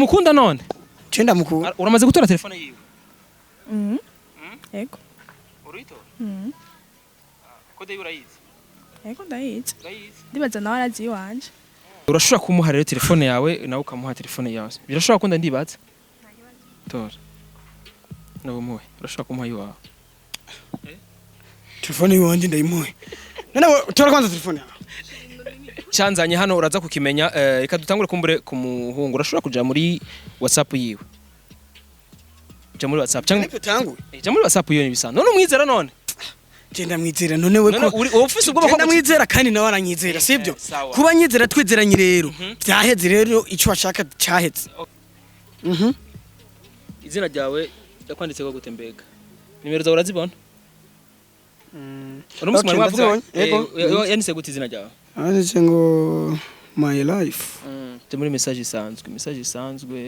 Ntumukunda none? Je ndamukunda. Uramaze gutora telefone yiwe? Mhm. Ego. Uritora? Mhm. Code yiwe urayizi? Ego, ndayizi. Urayizi? Ndibaza nawe arazi iwanje. Urashobora kumuha rero telefone yawe, nawe ukamuha telefone yawe. Birashobora kunda, ndibaza. Tora. Nabumuhe. Urashobora kumuha iwawe. Telefone yiwanje ndayimuhe. None we, tora kwanza telefone yawe. Cyanzanye hano uraza kukimenya. Reka dutangure kumbure ku muhungu. Urashobora kuja muri WhatsApp yiwe. Ja muri WhatsApp cyangwa Nibyo tanguye. Ja muri WhatsApp yiwe nibisanzwe. None umwizera none? Je ndamwizera, none we None ko uri wowe ufise ubwoba Je ko ndamwizera kandi nawe aranyizera, sibyo? Sawa. Kuba nyizera, twizeranye rero, byaheze rero, icyo washaka cyaheze. Izina ryawe yakwanditse ko gute mbega? Nimero zawe urazibona? Uno musi Okay, mwari mwavuga. ndazibonye. Yego. Yanditse gute izina ryawe? Anditse ngo my life. Je muri message isanzwe, message isanzwe.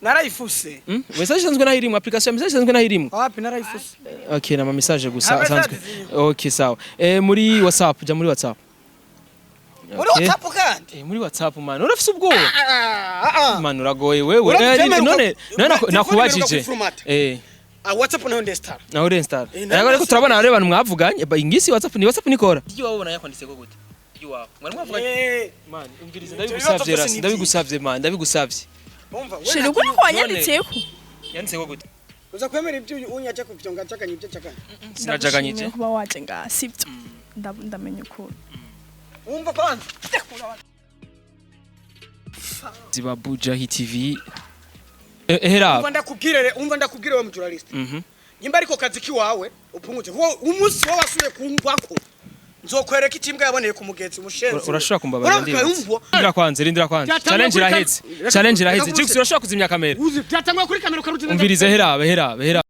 Narayifuse. Message isanzwe naho irimo, application ya message isanzwe naho irimo. Wapi, narayifuse. Okay, nama message gusa Nta asanzwe. message ziriho. Okay, sawa. Muri WhatsApp, ja muri WhatsApp. Muri Okay. WhatsApp kandi? Muri WhatsApp, man. Urafise ubwoba? Ah, ah. Man, uragoye wewe. Urabyemera None none telefone nakubajije. iheruka guformata. Ah, WhatsApp nayo ndestara. Nawe urinstall. Nayo Ariko turabona rero abantu mwavuganye, ba ingisi WhatsApp ni WhatsApp nikora. Iyo wabona yakwanditse ko gute? Iyo wawe. Mwari mwavuganye? Man, umvirize, Ibyo ndabigusavye bibazo rasi, byose ni ndabigusavye man, ndabigusavye. Umva we. Chéri, uko niko wanyanditseko. Yanditse ko gute? Uza kwemera ibyo unyaca ku byo ngacakanye ibyo cakanye. Sinajaganyije. Ndagushimiye kuba waje ngaha, sibyo? Ndamenya ukuri. Umva kwanza. Ziba Bujahi TV. Hera. Umva ndakubwire umva ndakubwire, we mu journalist. Nyimba ariko kazi kiwawe upungutse kuko umunsi wowe wasubiye kungwako nzokwereka ikimbwa yaboneye ku mugenzi, umushenzi. Urashobora kumbabarira, ndibaza. Urumva. Rindira kwanza, rindira kwanza. Byatangwa Challenge kuri iraheze. Challenge iraheze. reka Jux, urashobora kuzimya kamera. Uzi byatangwa kuri kamera ukarutina. Umvirize, hera, hera, hera.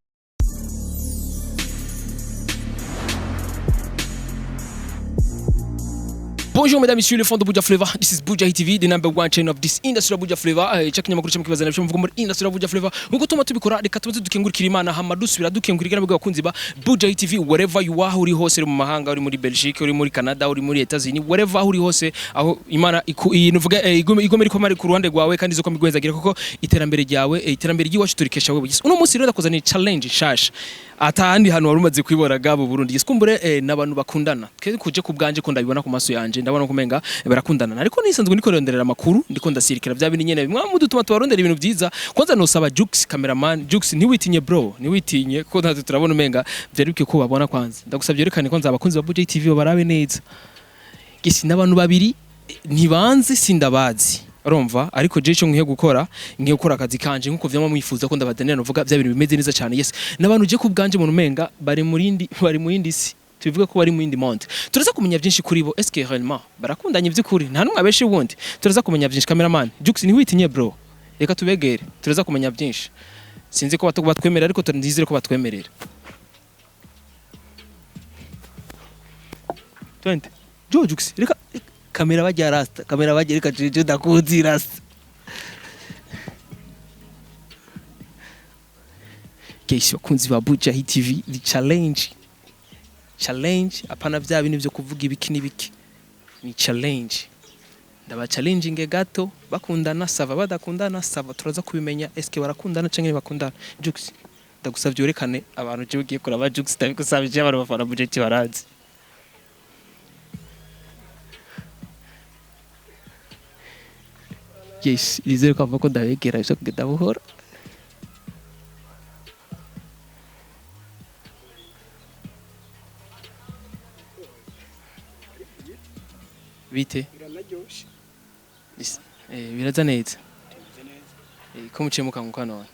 Bonjour mesdames, messieurs, les fans de Buja Flavor. This is Buja TV, the number one channel of this industry of Buja Flavor. Cha kinyamakuru cyo mukibazana byo muvuga muri industry of Buja Flavor. Nkuko tuma tubikora, reka tumaze dukengurikira Imana hama dusubira dukengurikira nabwo abakunzi ba Buja TV wherever you are, uri hose, uri mu mahanga, uri muri Belgique, uri muri Canada, uri muri Etats-Unis, wherever uri hose, aho Imana nuvuga igome iriko mari ku ruhande rwawe kandi izoko migwezagira kuko iterambere ryawe, iterambere ry'iwacu turikesha wewe. Yes, uno munsi rero ndakuzaniye challenge nshasha. Atahandi hantu wari umaze kwibora gabo Burundi. Yes, kumbure n'abantu bakundana. Twe kuje ku bwanje ko ndabibona ku maso yanje, ndabona ko umenga barakundana. Ariko nisanzwe ndiko ronderera amakuru, ndiko ndasirikira bya bindi nyene bimwe mudutuma tubarondera ibintu byiza. Kwanza nosaba Jux cameraman, Jux ntiwitinye bro, ntiwitinye kuko natwe turabona umenga byari bikwiye ko babona kwanza. Ndagusabye yerekane ko nzabakunzi ba Buja TV barabe neza. Gisi n'abantu babiri ntibanzi, sindabazi. Urumva, ariko je ico nkwiye gukora akazi kanje nkuko vyama mwifuza ko ndabadanira, novuga bya bintu bimeze neza cyane. Yes, n'abantu je ku bwanje umuntu umenga bari mu yindi si, tubivuge ko bari mu yindi monde. Turaza kumenya byinshi kuri bo. Est-ce que réellement barakundanye by'ukuri? Nta numwe abeshi ubundi. Turaza kumenya byinshi. Cameraman Jux, ntiwitinye bro, reka tubegere, turaza kumenya byinshi. Sinzi ko batwemerera, ariko ndizere ko batwemerera. 20 Jo Jux, reka kamera bajya rasta, kamera bajya, reka jeje ndakuzi rasta. Guys, bakunzi ba Buja Hit TV, the challenge, challenge, apana vya bintu byo kuvuga ibiki n'ibiki, ni challenge. Ndaba challenging gato. Bakundana ça va, badakundana ça va, turaza kubimenya. Eske barakundana canke ntibakundana? Jux, ndagusavye werekane abantu. Je ugiye kuraba Jux, ndabigusavye, abantu bafana Buja Hit barazi. Yes, nizere ko avuga ko ndabegera biza kugenda buhoro. Bite? Biranaryoshe. Biraza neza. Bimeze neza. Ko muciye mukanguka none?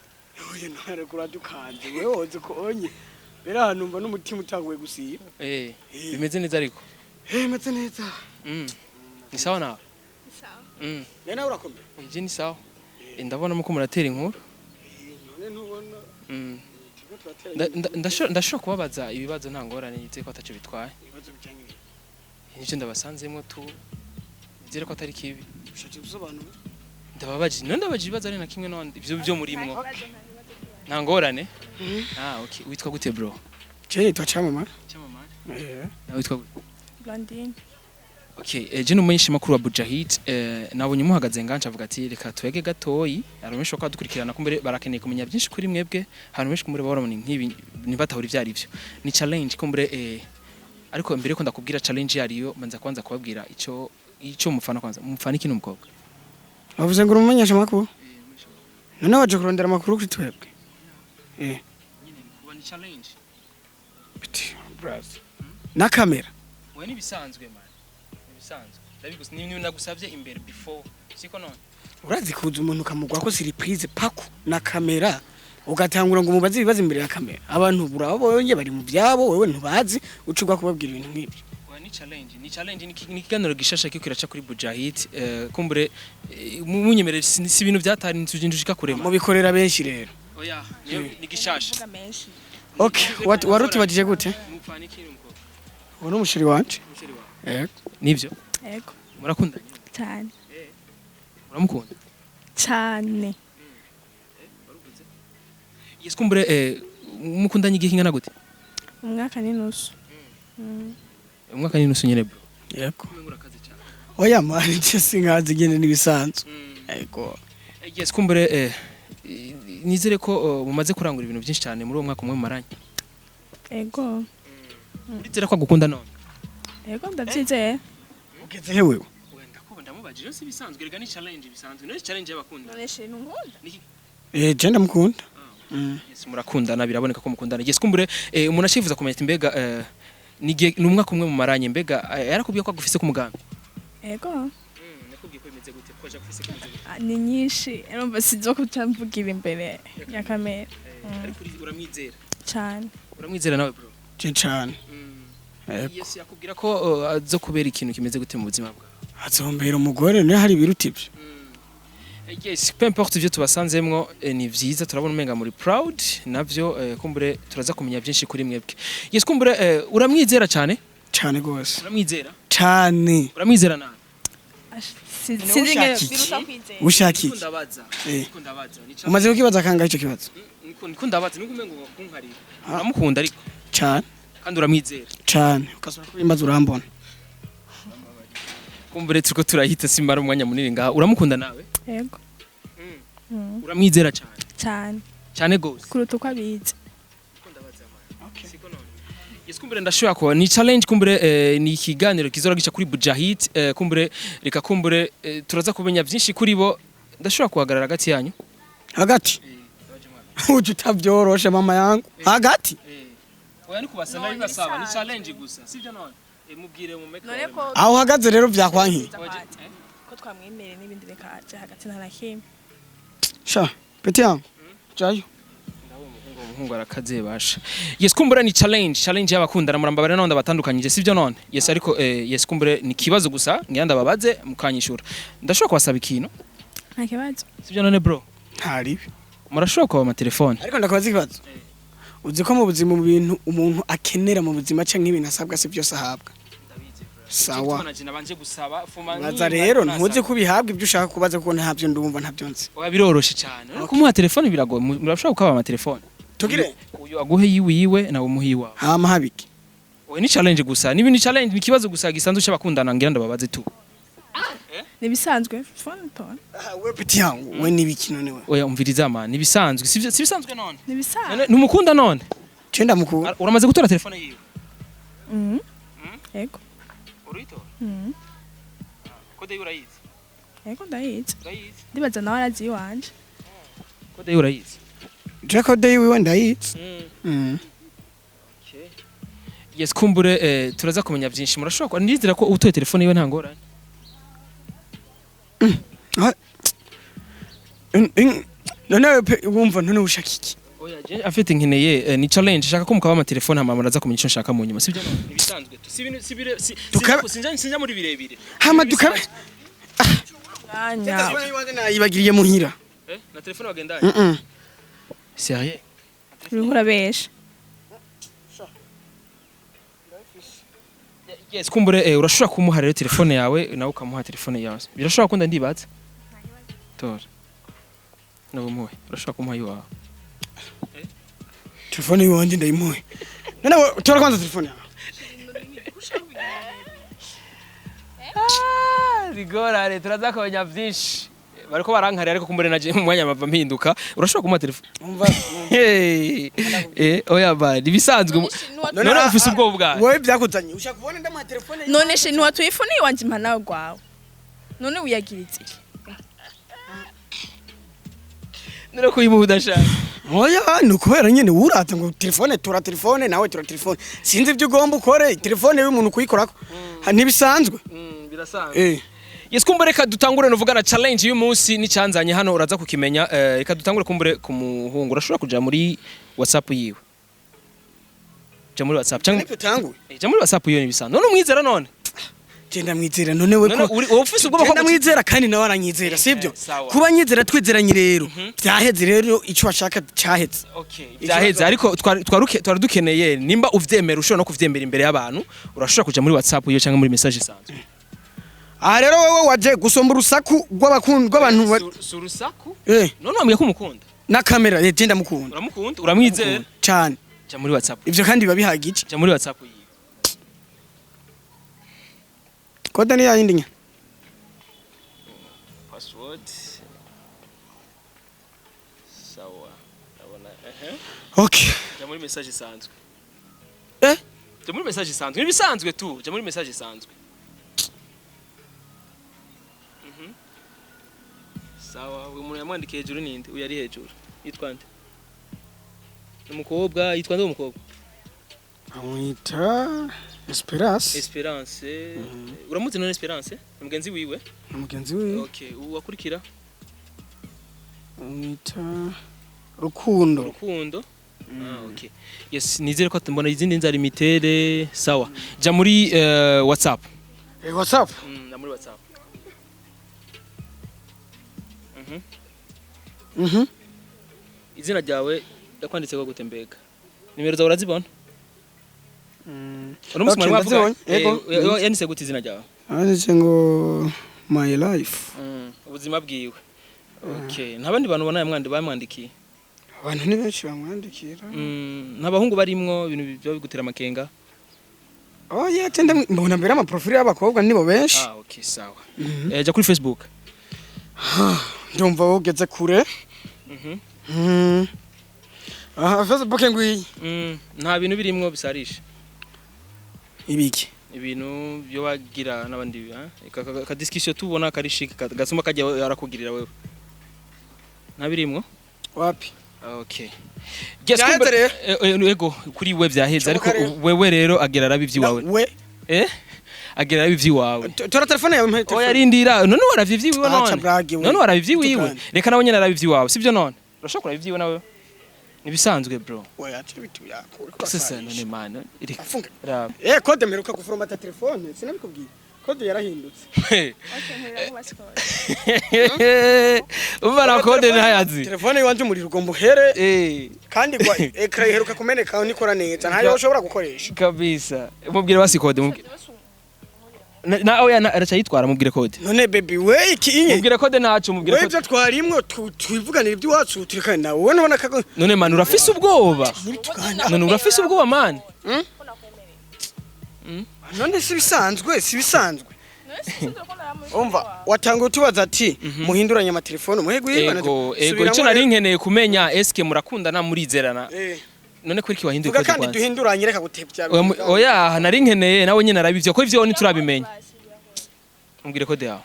Oya, ntare kuradukanze wewe, woze ko onye bera numva n'umutima utanguye gusiba. Bimeze neza ariko? Eh, meze neza. Ni sawa nawe? Sawa. None nawe urakomeye? Je ni sawa. Ndabona muko muratera inkuru. None ntubona turiko turatera Ndashobora kubabaza ibibazo, nta ngorane, nizeye ko ataco bitwaye. Ibibazo bijanye n'iki? Nivyo ndabasanzemwo tu, nizere ko atari kibi. Ushatse gusobanura? Ndababaje none, ndabaje ibibazo ari na kimwe none ivyo byo murimwo, nta ngorane. Ah, okay, witwa gute bro? Je nitwa Chamama. Chamamare. Eh. Nawe witwa gute? Blandine. Okay, je n'umumenyesha makuru wa Bujahid, nabonye muhagaze nganje avuga ati reka twege gatoyi. Aramenyesha ko adukurikirana kumbere barakeneye kumenya byinshi kuri mwebwe. Abantu benshi kumbere bahora nk'ibi ntibatahura ivyo ari byo. Ni challenge kumbere, ariko mbere ko ndakubwira challenge yariyo, manza kwanza kubabwira ico mufana. Kwanza mufana iki n'umukobwa? Bavuze ngo urumumenyesha amakuru, none waje kurondera amakuru kuri twebwe? Nyine kuba ni challenge. Biti brother na kamera. We ni bisanzwe man, ni bisanzwe ndabigusa, ni nagusavye imbere before, siko none? Urazi kuza umuntu ukamugwa ko surprise paku na kamera, ugatangura ngo umubaze ibibazo imbere ya kamera, abantu burabonye bari mu byabo, wewe ntubazi, ucugwa kubabwira ibintu nk'ibyo. Oya, ni challenge, ni challenge, ni ikiganiro gishasha kiko kiraca kuri Bujahid. Kumbure munyemerere, si ibintu byatari ntushika kurema. Mubikorera benshi rero. Oya, ni gishasha. Mvuga menshi. Okay, wari utubajije gute? Mupfana iki n'umukobwa? Uwo ni umushiri wanje. Umusheri wawe? Yego. Nivyo? Ego. Murakundanye? Cyane. Uramukunda? Cyane. Yes, kumbure mukundanye igihe kingana gute? Umwaka n'inusu. Umwaka n'inusu nyene bro? Yego. Urakaze cyane. Oya man, je sinkazi nyene, nibisanzwe. Yego. Yes, kumbure nizere ko mumaze kurangura ibintu byinshi cyane muri uwo mwaka umwe mumaranye. Ego. Urizera ko agukunda none? Ego, ndabyizeye. Ugeze he wewe? Wenda ko ndamubajije, si bisanzwe rega, ni challenge bisanzwe, ni challenge y'abakunda. None chéri, ntunkunda? Je ndamukunda. Yes, murakundana, biraboneka ko mukundana. Yes, kumbure umuntu ashifuza kumenya ati mbega ni umwaka umwe mumaranye, mbega yarakubwiye ko agufise ku mugambi? Ego. Nakubwiye ko bimeze gute, ko aje agufise kimeze gute? Ah, ni nyinshi, urumva sizo kuca mvugira imbere ya kamera. Ariko uramwizera? Cyane. Uramwizera nawe bro? Je cane. Yego. Yes, yakubwira ko azo kubera ikintu kimeze gute mu buzima bwawe? Azombera umugore, niyo hari ibiruta ivyo. Yes, peu importe ivyo tubasanzemwo, ni vyiza, turabona umenga muri proud navyo. Kumbure turaza kumenya byinshi kuri mwebwe. Yes, kumbure uramwizera cyane? Cane gose. Uramwizera? Cane. Uramwizera nawe? Sinzi ingene Ushaka iki? biruta kwizera. Ushaka iki? Ndabaza. Eh. Ndabaza ni Umaze kukibaza kangahe ico kibazo? Niko ndabaza, niko umengo kunkarira. Uramukunda ariko? Cane. Kandi uramwizera? Cane, ukasubira kubimbaza urambona. Kumbure turiko turahita, simara umwanya munini ngaha. Uramukunda nawe? Ego. Uramwizera cyane? Cyane. Cyane gose? Kuruta uko abizi. Yes, kumbure ndashobora kuba ni challenge, kumbure ni ikiganiro kizora gica kuri Bujahid. Kumbure reka, kumbure turaza kumenya byinshi kuri bo. Ndashobora kuhagarara hagati yanyu? Hagati uje utabyoroshe mama yangu, hagati. Oya, ni kubasa None ndabibasaba, ni bisanzwe. challenge gusa, sivyo none? Mubwire mu make. None ko Aho uhagaze rero vyakwankiye. Ko twamwemereye n'ibindi, reka aje hagati, nta na kimwe. Sha petit yangu, jayo. Umuhungu arakaze basha. Yes, kumbure ni challenge, challenge y'abakundana, murambabare none batandukanyije, sivyo none? Yes, ariko yes, kumbure ni kibazo gusa ngira ndababaze mukanyishura. Ndashobora kubasaba ikintu? Nta kibazo. Sivyo none bro? Ntaribi. Murashobora kuba amatelefone? Ariko ndakubaza ikibazo: uzi ko mu buzima, mu bintu umuntu akenera mu buzima canke ibintu asabwa, si byose ahabwa? Sawa. Nabanje gusaba fuma. Baza rero, ntuzi ko ubihabwa ibyo ushaka kubaza, kuko ntabyo ndumva, ntabyo nzi. Oya, biroroshe cyane. Uriko kumuha telefone biragoye. Murashobora gukaba amatelefone? Tugire. Uyu aguhe yiwe yiwe, nawe umuhe iwawe. Hama habiki? Oya, ni challenge gusa, nibi ni challenge, ni ikibazo gusa gisanzwe cy'abakundana ngira ndababaze tu. Nibisanzwe, phone tone. Ah, we petit yangu, we nibiki none we? Oya, umviriza man, nibisanzwe, sivyo? Sibisanzwe none? Nibisanzwe. None numukunda none? Je ndamukunda. Uramaze gutora telefone yiwe? Mhm. Ego. Uritora? Mhm. Code yiwe urayizi? Ego, ndayizi. Urayizi? Ndibaza nawe arazi iwanje. Code yiwe urayizi? Je code yiwe ndayizi. Yes, kumbure turaza kumenya byinshi. Murashobora kuba nizera ko utoye telefone yiwe nta ngorane? Ah. None we wumva none ushaka iki? Oya, je afite nkeneye ni challenge, shaka ko mukaba amatelefone, hama muraza kumenya icyo nshaka mu nyuma, sibyo none? Ibisanzwe si ibintu si bire si sinja muri birebire. Hama dukabe. Mwanya. Telefone yiwe nayibagiriye muhira. Na telefone wagendaye? Mm. Sérieux? Uriko urabesha. Yes, kumbure urashobora kumuha rero telefone yawe, nawe ukamuha telefone yawe, birashobora kunda, ndibaza. Tora nawe umuhe, urashobora kumuha iwawe. Telefone yiwanje ndayimuhe. None we tora kwanza telefone yawe. Izindi ngorane turaza kumenya byinshi. Bariko barankarira, ariko kumbure naje mu mwanya mava mpinduka. Urashobora kumuha telefone? Umva. Hey. Oya ba, ibisanzwe. None ufise ubwoba bwawe? Wowe byakuzanye ushaka kubona ndamuha telefone? None she ntiwatuye ifone iwanje, mpa nawe gwawe, none wiyagiritse iki? None kuyimuha udashaka? Oya, ni ukubera nyine urata ngo telefone, tura telefone nawe, tura telefone, sinzi ibyo ugomba ukore. Telefone y'umuntu kuyikorako ntibisanzwe. Birasanzwe. Yes, kumbure reka dutangure nuvuga na challenge y'umunsi n'icyanzanye hano uraza kukimenya. Reka dutangure kumbure ku muhungu. Urashobora kuja muri WhatsApp yiwe, ja muri WhatsApp cyangwa Nibyo utanguye. Ja muri WhatsApp yiwe, nibisanzwe. None umwizera none? Genda mwizera, none we None ko wowe ufise ubwoba ko genda mwizera kandi nawe aranyizera, sibyo? Sawa. Kuba nyizera, twizeranye rero, byaheze rero, icyo washaka cyaheze. Okay, byaheze, ariko twari dukeneye nimba uvyemera, ushobora no kuvyemera imbere y'abantu. Urashobora kuja muri WhatsApp yiwe cyangwa muri message isanzwe. Aha rero wowe waje gusomba urusaku rw'abakundu rw'abantu Si urusaku. None wambwiye ko umukunda. Na kamera, genda mukunda. Uramukunda, uramwizera? Cyane. Ja muri WhatsApp. Ivyo kandi biba bihagije. Ja muri WhatsApp yiwe. Code ni yayindi nya. Password, sawa, ndabona ehe. Okay. Ja muri message isanzwe. Eh? Ja muri message isanzwe, nibisanzwe tu, ja muri message isanzwe. Sawa, uyu muntu yamwandikiye hejuru ninde? Uyu ari hejuru yitwa nde? Ni umukobwa, yitwa nde uwo mukobwa? Amwita Esperance. Esperance, uramuzi none? Esperance ni mugenzi wiwe? Ni mugenzi wiwe. Okay, ubu akurikira? Amwita Rukundo. Rukundo. Ah, okay. Yes, nizere ko mbona izindi nzara imitere. Sawa, ja muri WhatsApp. WhatsApp. Na muri WhatsApp. Izina ryawe yakwanditse ko gute mbega? Nimero zawe urazibona? Uno musi Okay, mwari mwavuga? ndazibonye. Yego. Yanditse gute izina ryawe? Handitse ngo my life. Ubuzima bwiwe. Okay, nta bandi bantu ubona bamwandikiye? Abantu ni benshi bamwandikira. Nta bahungu barimwo, ibintu biba bigutera amakenga? Oh yeah, tenda mbona mbere ama profile y'abakobwa nibo benshi. Ah, okay, sawa. Ja kuri Facebook. Ndumva wogeze kure. Aha Facebook ngwiyi. Nta bintu birimwo bisarisha? Ibiki? Ibintu byo bagira n'abandi, ha? Ka discussion tubona kari chic, gasuma kajya arakugirira wewe. Nta birimwo? Wapi. Okay. Yes, Vyaheze rero. Ego, kuri we vyaheze, ariko Shoboka rero. wewe rero agera arabi ivy'iwawe. We. Eh? Agera arabi ivy'iwawe. Tora telefone yawe mpe Oya, telefone. rindira, none waravye ivyiwiwe Ah, none? cabrage we. None waravye ivyiwiwe? Tugane. Reka nawe nyene arabe ivyiwawe, sivyo none? Urashobora kuraba ivyiwe nawe? Nibisanzwe, bro. We, acha bitu yako. Sasa none mana, reka. Afunga. Raba. Code mperuka guforomata telefone, sinabikubwiye. Code yarahindutse. Okay, nkorera mu basikoro. Umva na code ntayazi. Telefone iwanje umuriro ugomba uhere kandi gwa écran iheruka kumeneka, nikora neza, ntayo ushobora gukoresha. Kabisa. Mubwire basi code, mubwire. Na oya, na araca yitwara, mubwire code. None baby, we iki inye? Mubwire code ntaco, mubwire We code. ibyo twarimwo twivuganira iby'iwacu, turekane nawe, wowe ntubona kako. None man, urafise ubwoba? Ntibitugane. None urafise ubwoba, man? None si bisanzwe, si bisanzwe. Umva, watanga utubaza ati muhinduranye amatelefone, muhe guhibana. Ego, ego, ico nari nkeneye kumenya, eske murakundana, murizerana? None kuri ki wahinduye Vuga code kandi kwanza? duhinduranye, reka gutebya. Oya, oya, nari nkeneye nawe nyene arabivyo ko ivyo ntiturabimenya. Mubwire code yawe.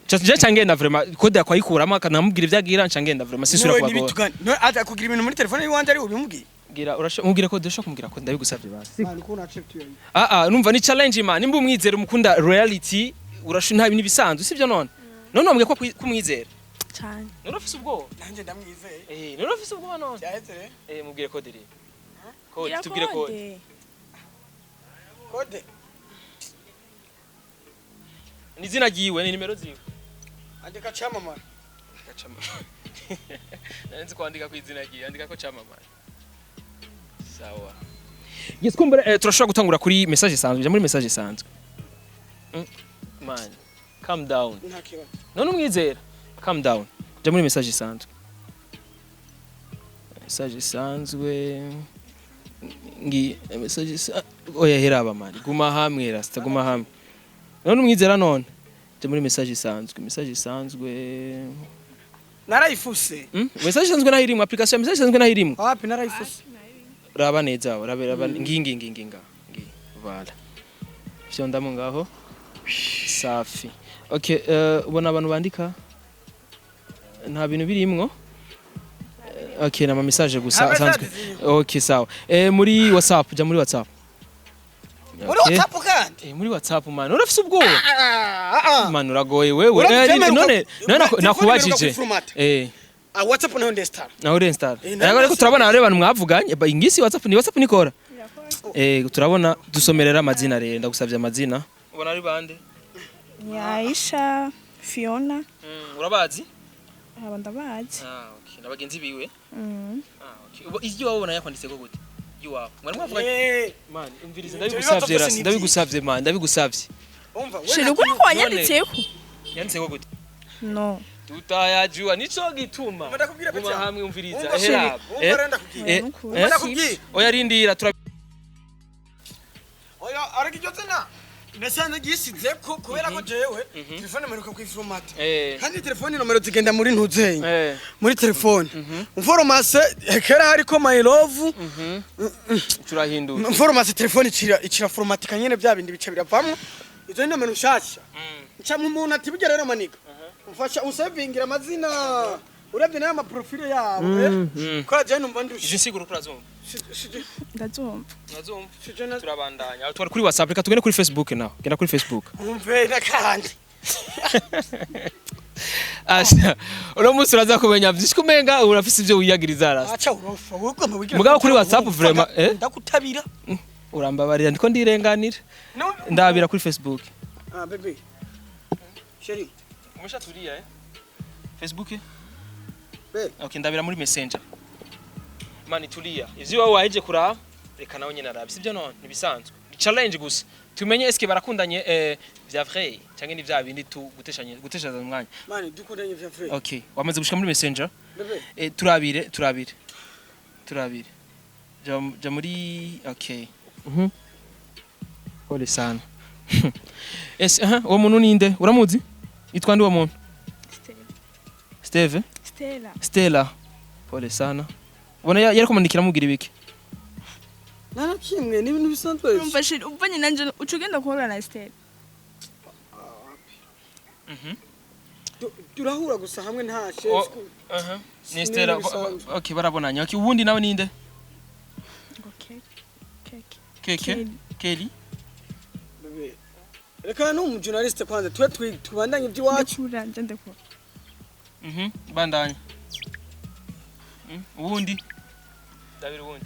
Je cangenda vraiment, code yakwa ayikuramo akanamubwira ivyo agira, ncangenda vraiment, sinsubira Niwe kubagora. ntibitugane. None aza kugira ibintu muri telefone yiwanje ari ubimubwiye? Gira urasho mubwire code, urashobora kumubwira code, ndabigusavye basi. Man, ko accept yo. Ah ah, numva ni challenge, man. Nimba umwizera, umukunda reality, urasho nta bintu bisanzwe, sivyo none? None wambwiye ko kumwizera. Cyane. None ufise ubwoba? Nanjye ndamwizeye. None ufise ubwoba none? Byaheze rero. Mubwire code rero. Code, Gira tubwire code. Code. Ni izina ryiwe, ni nimero ziwe. Andika camamara. Nzi kwandika ku izina ryiwe, andika ko camamara. Sawa. Yes, kumbura turashobora gutangura kuri message isanzwe, ja muri message isanzwe. Man, calm down. Nta kibazo. None umwizera? Calm down. Ja muri message isanzwe. Message isanzwe. Ngi message isa oya, heraba man. Guma hamwe rasta, guma hamwe. None umwizera none? Jya muri message isanzwe, message isanzwe. Narayifuse. Message isanzwe naho irimwo, application ya message isanzwe naho irimwo. Wapi, narayifuse. Raba neza aho, raba, raba, ngiyi, ngiyi, ngiyi, ngiyi, ngaho ngiyi, voilà, fyondamo ngaho, safi. Okay, ubona abantu bandika, nta bintu birimwo. Okay, nama message gusa Nta asanzwe. message zirimo. Okay, sawa. Muri WhatsApp, jya muri WhatsApp. Muri Okay. WhatsApp kandi? Muri WhatsApp, man, urafise ubwoba. Ah, ah. Man, uragoye wewe. Urabyemera None none telefone nakubajije. iheruka kwiformata. Ah, WhatsApp nayo ndestara. Naho urinstall. Nayo Ariko turabona rero abantu mwavuganye ba ingisi WhatsApp ni WhatsApp nikora. Turabona, dusomerera amazina rero, ndagusavye amazina. Ubona ari bande? Ni Aisha, Fiona. Urabazi? Aba ndabazi. Ah, okay. Nabagenzi biwe. Mm. Ah, okay. Ubo ijwi wabona yakwanditse ko gute? Iwawe. Mwari mwavuganye? Man, umvirize, Ibyo ndabigusavye bibazo byose rasi, ni ndabigusavye man, ndabigusavye. Umva we. Chéri, uko niko wanyanditseko? Yanditse ko gute? No. Tutayajua nico gituma. Ndakubwira Guma Petya. hamwe, umviriza. Umva, Hera. umva rero ndakubwira. Nukuri. Ndakubwira. Oya, rindira tura. Oya, ariko iryo zina nasanze ryisize ko kubera ko jewe telefone mperuka kwiformata. Kandi telefone nomero zigenda muri ntuzenya. Muri telefone. Mforomase kera hariko my love. Turahindura. Mforomase telefone icira formatika nyene, bya bindi bice biravamwo. Izo ni nomero nshasha. Nca mu muntu ati burya rero maniga. Umfasha usavingira amazina. Uravye nayo ama profile yabo. Ko je numva ndushe. Izi nsiguro kurazumva? Ndazumva. Urazumva? Sije na Turabandanya. Aho twari kuri WhatsApp, reka tugende kuri Facebook naho. Genda kuri Facebook. Umve nakandi. Asha, uno munsi uraza kumenya vyinshi, kumenga urafise ivyo wiyagiriza rasta. Acha urofa wowe ugomba wigira. Mugabo kuri WhatsApp vraiment, eh? Ndakutabira. Urambabarira, ndiko ndirenganira. No. Ndabira kuri Facebook. Ah, bébé. Chérie. Umesha tulia, eh? Facebook? Be. Okay, ndabira muri Messenger. Mani, tulia. Ivyo wawe waheje kuraba, reka nawe nyine arabe. Sivyo none, nibisanzwe. Ni challenge gusa. Tumenye eske barakundanye vya vrai canke ni vya bindi tu guteshanye guteshaza umwanya. Mani, dukundanye vya vrai. Okay, wamaze gushika muri Messenger? Bébé. Turabire, turabire. Turabire. Ja muri, okay. Pole sana. Ese aha, uwo muntu ninde? Uramuzi? Yitwa nde uwo muntu? Stella. Steve? Stella. Stella. Pole sana. Ubona yariko kumandikira amubwira ibiki? Nta kimwe, ni ibintu bisanzwe. Umva chéri, uvanye nanje uca ugenda guhura na Stella. Turahura gusa hamwe nta Oh, chef. aha. Ni Ni Stella. ibintu bisanzwe. Okay, barabonanye. Okay, ubundi nawe ninde? Okay. Keke. Keke. Kelly. Kelly. Bébé. Reka no mu journaliste kwanza twe tubandanye iby'iwacu. Ndekura, nje ndekura. Bandanya. Ubundi. Ndabira ubundi.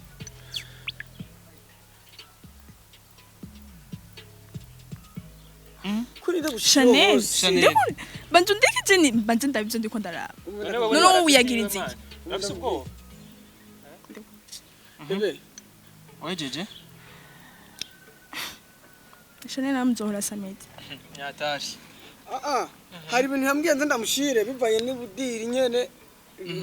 Kuri ndagushira. Chanel. Chanel. Ndekura. Banza undeke je ni banza ndabivyo ndiko ndaraba. None wowe wiyagiriza iki? Urafise ubwoba? Bébé. Wejeje? Chanel namuzohora samedi. Nyatari. Ah ah. Hari ibintu yambwiye nze ndamushire bivanye n'ubudiri nyene.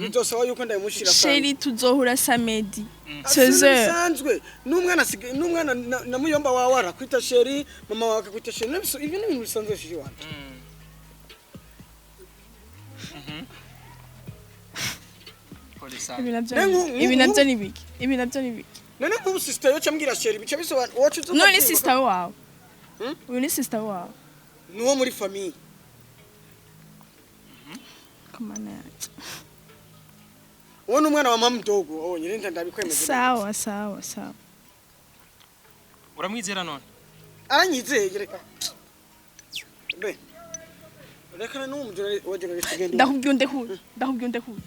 Bizosaba yuko ndabimushira. Chéri, tuzohura samedi. Ati, 16h. bisanzwe n'umwana asigaye n'umwana na muyomba wawe arakwita chéri, mama wawe akakwita chéri. Ibyo ni ibintu bisanzwe, chéri wanje. Pole sana. Ibi navyo Ne, ibi navyo ni biki? Ibi navyo ni biki? None nk'ubu sister yoca ambwira chéri bica bisobanura wacu. None ni sister wawe. Hmm? Uyu ni sister wawe. Nuwo muri famille. Kamana yanje. Uwo ni umwana wa mama mdogo oh nyine ndabikwemeza. Sawa, sawa, sawa. Uramwizera none? Aranyizeye, reka be reka n'uwo mujura wa journalist genda. Ndakubwiye undekure. Ndakubwiye undekure.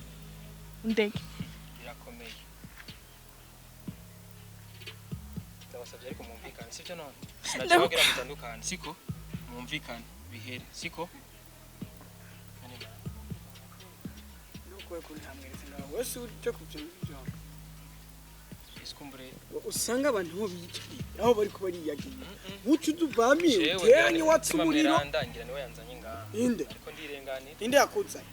Undeke. Birakomeye. Ndabasabye ariko mwumvikane, sibyo none? Sinashobora mutandukane, siko? Mwumvikane bihere, siko? Nuko kuntamweretse ngaho wese uje kubyumva. Iskumbure. Usanga abantu aho biyicariye aho bari kuba bariyagiye uca uduvamiye Jewe uteranye watse umuriro. Ndangira niwe yanzanye ngaha. Inde? Ariko ndirenganira. Inde yakuzanye?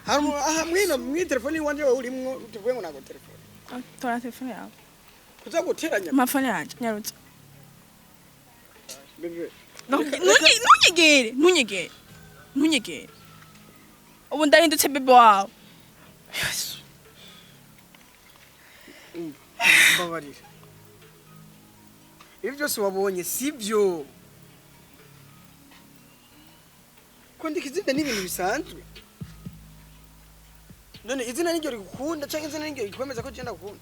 Hari aha mwino mwi telefone iwanje wowe urimwo, tuvuge ngo ntabwo telefone. Ah, tora telefone yawe. Kuza guteranya. Amafone yanje nyarutse. Bébé. Ntunyegere, ntunyegere, ntunyegere. Ubu ndahindutse bébé wawe. Yesu. Mbabarira, ibi byose wabonye sibyo. Kwandika izina ni ibintu bisanzwe. None izina niryo rigukunda cyangwa izina niryo rikwemeza ko genda gukunda?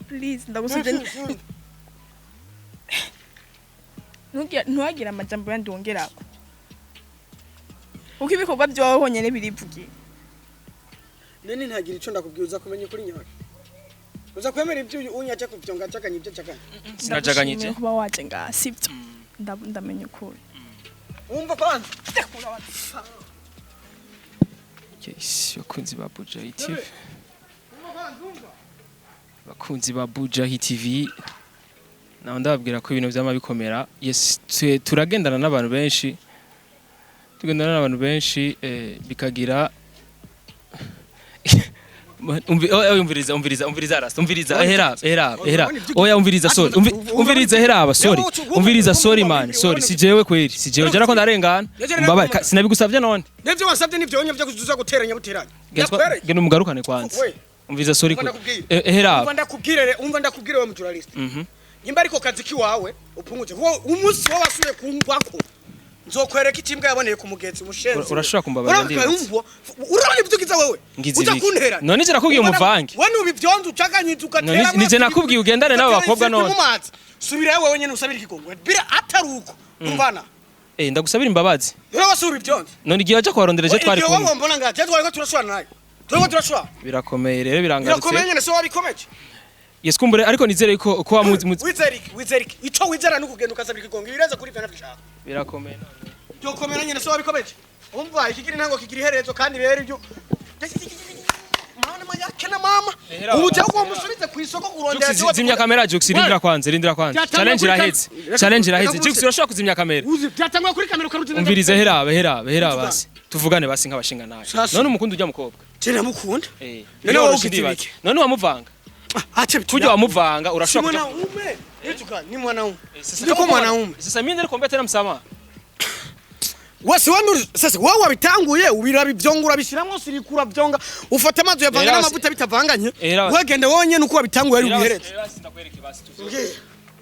Please, ndagusabye. Ntuhagire amajambo yandi wongerako, kuko ibikorwa byawe honyine birivugiye. None ntagira ico ndakubwira, uza kumenya ukuri nyawe, uza kwemera ibyo uyu unyaca kuvyonga acakanye ibyo acakanye. Sinajaganyije. Ndagushimiye kuba waje ngaha, sibyo? Ndamenya ukuri. Wumva kwanza. Yes, bakunzi ba Buja TV, bakunzi ba Buja TV, naho ndababwira ko ibintu vyama bikomera. Yes, turagendana n'abantu benshi, tugendana n'abantu benshi, bikagira oya, umviriza, umviriza, umviriza, rasta, umviriza, hera, hera, hera. Oya, umviriza, sorry, umviriza, hera aba, sorry, umviriza, sorry man, sorry, si jewe kweri, si jewe, jara ko ndarengana, mbabaye, sinabigusavye none. Nivyo wasabye nivyo onye byo kuzuza guteranya buteranya. Genda umugarukane kwanza. We. Umviriza, sorry Umva kweri. ndakubwira. Hera Umva aba. ndakubwire umva ndakubwire we mujournalist. Nimba ariko kazi kiwawe upungutse, kuko umunsi wowe wasubiye kungwako nzokwereka ikimbwa yaboneye ku mugenzi mushenzi. Urashobora kumbabarira, ndibaza. Urabona ibyo ugize wewe? Ngize Uza ibiki? kuntera. None je nakubwiye umuvange. Wewe nubivyonze ucaganyiza ugatera. None nije nakubwiye ugendane n'abo bakobwa none. Mu mazi. Subirayo wewe nyene usabira ikigongwe. Bira atari uko. Umvana. Ndagusabira imbabazi. Rero wasubira ivyonze. None igihe waja kubarondera je twari Igihe kumwe? wowe mbona ngaha, je twariko turashwana nayo. Turiko turashwana. Birakomeye rero, birangarutse. Birakomeye nyene, so wabikomeje. Yes, kumbure, ariko nizere ko ko wamuzi Wizera iki? Wizera iki? Ico wizera ni ukugenda ukasabira ikigongwe. Ibireza kuri ivyo navyo. Birakomeye none. Byokomera nyene, so wabikomeje. Umva, ikigira intango kigira iherezo, kandi rero ibyo mwana mayake na mama Ehera. ubu jya uwo musubize ku isoko kurondera. Jux, zimya kamera. Jux, rindira kwanza, rindira kwanza. Byatangwa Challenge kuri iraheze. Reka Challenge iraheze. reka Jux, urashobora kuzimya kamera? Uzi byatangwa kuri kamera ukarutina. Umvirize, hera hera hera, basi tuvugane basi nk'abashinga nawe. Sasa. None umukunda ujya mukobwa? Tena mukunda. None None wowe wowe ugize ibiki? None wamuvanga? Acha. Kujya wamuvanga, urashobora Si kujya mwanaume Ituka ni mwanaume. Sasa Niko kama mwanaume. Sasa mimi nilikwambia tena msamaha. Wese wanuri sasa wowe wabitanguye ubirabi byongura bishiramwo sirikura byonga ufata amazi uyavanga Era n'amavuta bitavanganye. Era Wegende wonyene uko wabitanguye ari ubihereze. Basi ndakwereke basi tuzi. Mbwira.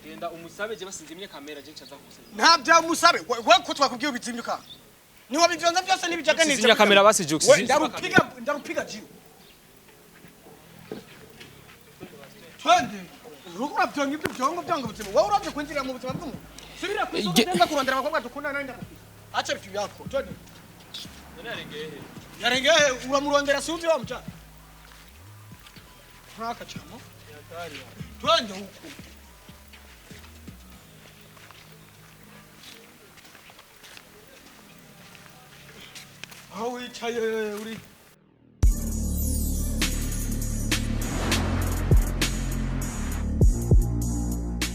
Genda umusabe, je basi nzimye kamera, je ncaza kugusaba. Nta byamusabe we ko twakubwiye ubizimyuka ni wabivyonza byose n'ibijaganije. Zimya kamera basi, Jux. We ndarupiga, ndarupiga jiwe. Twende. Uruko uravyonga ibyo byongo byanga ubuzima. Wowe uravye kwinjira mu buzima bw'umuntu. Subira ku isoko, genda kurondera abakobwa dukundana nari ndakubwira. Acha bitu yako. Twende. Yarengeye uramurondera sinzi wa mcha. Naka chamo. Twende huko. Aho wicaye uri